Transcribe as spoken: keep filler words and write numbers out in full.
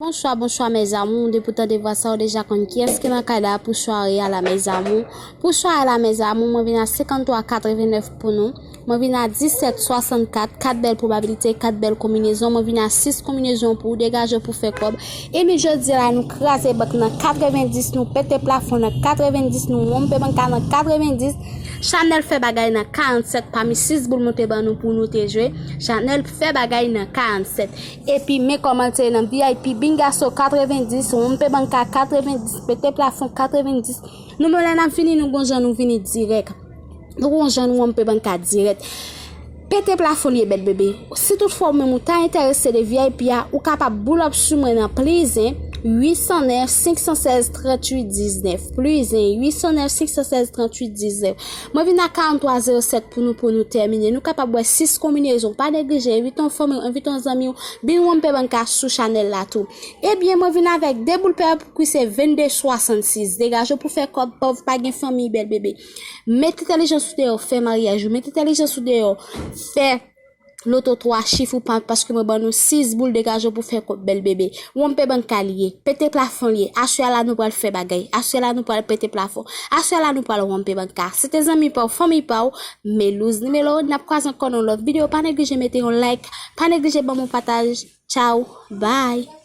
Bonswa, bonswa, mes amours. Depi w tande vwa sa, ou deja konn kiyès ki nan kay la pou sware a la, mes amours. Pou sware a la, mes amours, mwen vin a senkanntwa katrevennèf pou nou. Mwen vin a disèt swasannkat, kat bèl pwobabilite, kat bèl konbinezon. Mwen vin a sis konbinezon pou ou degaje pou fè kòb. Epi jodi a la, nou kraze bank nan katrevendis, nou pete plafon nan katrevendis, nou wonpe banka nan katrevendis. Chanèl fè bagay nan karannsèt, pami sis boul mwen te ban nou pou nou te jwe. Chanèl fè bagay nan karannsèt. Epi men kòman l te ye nan V I P, bingaso katrevendis, wonpe banka katrevendis, pete plafon katrevendis. Nou menm lè n ap vini, nou gon jan nou vini dirèk. Nou gon jan nou wonpe banka dirèk. Pete plafon li ye, bèl bebe. Si toutfwa ou menm ou ta enterese de V I P a, ou kapab boul up sou mwen nan plizen, uit san nèf, senk san sèz, tranntuit diznèf. Plizen, uit san nèf, senk san sèz, tranntuit diznèf. Mwen vin a karanntwa zewo sèt pou nou, pou nou tèmine. Nou kapab wè sis konbinezon. Pa neglije, envite yon fanmi w, envite yon zanmi w, bin wonpe banka sou chanèl la tou. Ebyen, mwen vin avèk de boul pè pou ki se vennde swasannsis. Degaje w pou fè kòb, pòv pa gen fanmi, bèl bebe. Met entèlijans ou deyò, fè maryaj ou. Met entèlijans ou deyò, fè loto twa chif ou pa, paske mwen ban nou sis boul, degaje w pou fè kòb, bèl bebe. Wonpe banka li ye, pete plafon li ye. Aswè a la nou pral fè bagay. Aswè a la nou pral pete plafon. Aswè a la nou pral wonpe banka. Se te zanmi pa w, fanmi pa w, Melouz Nimelo. N ap kwaze ankò nan lòt videyo. Pa neglije mete yon like. Pa neglije ban m yon pataj. Tchao. Bye.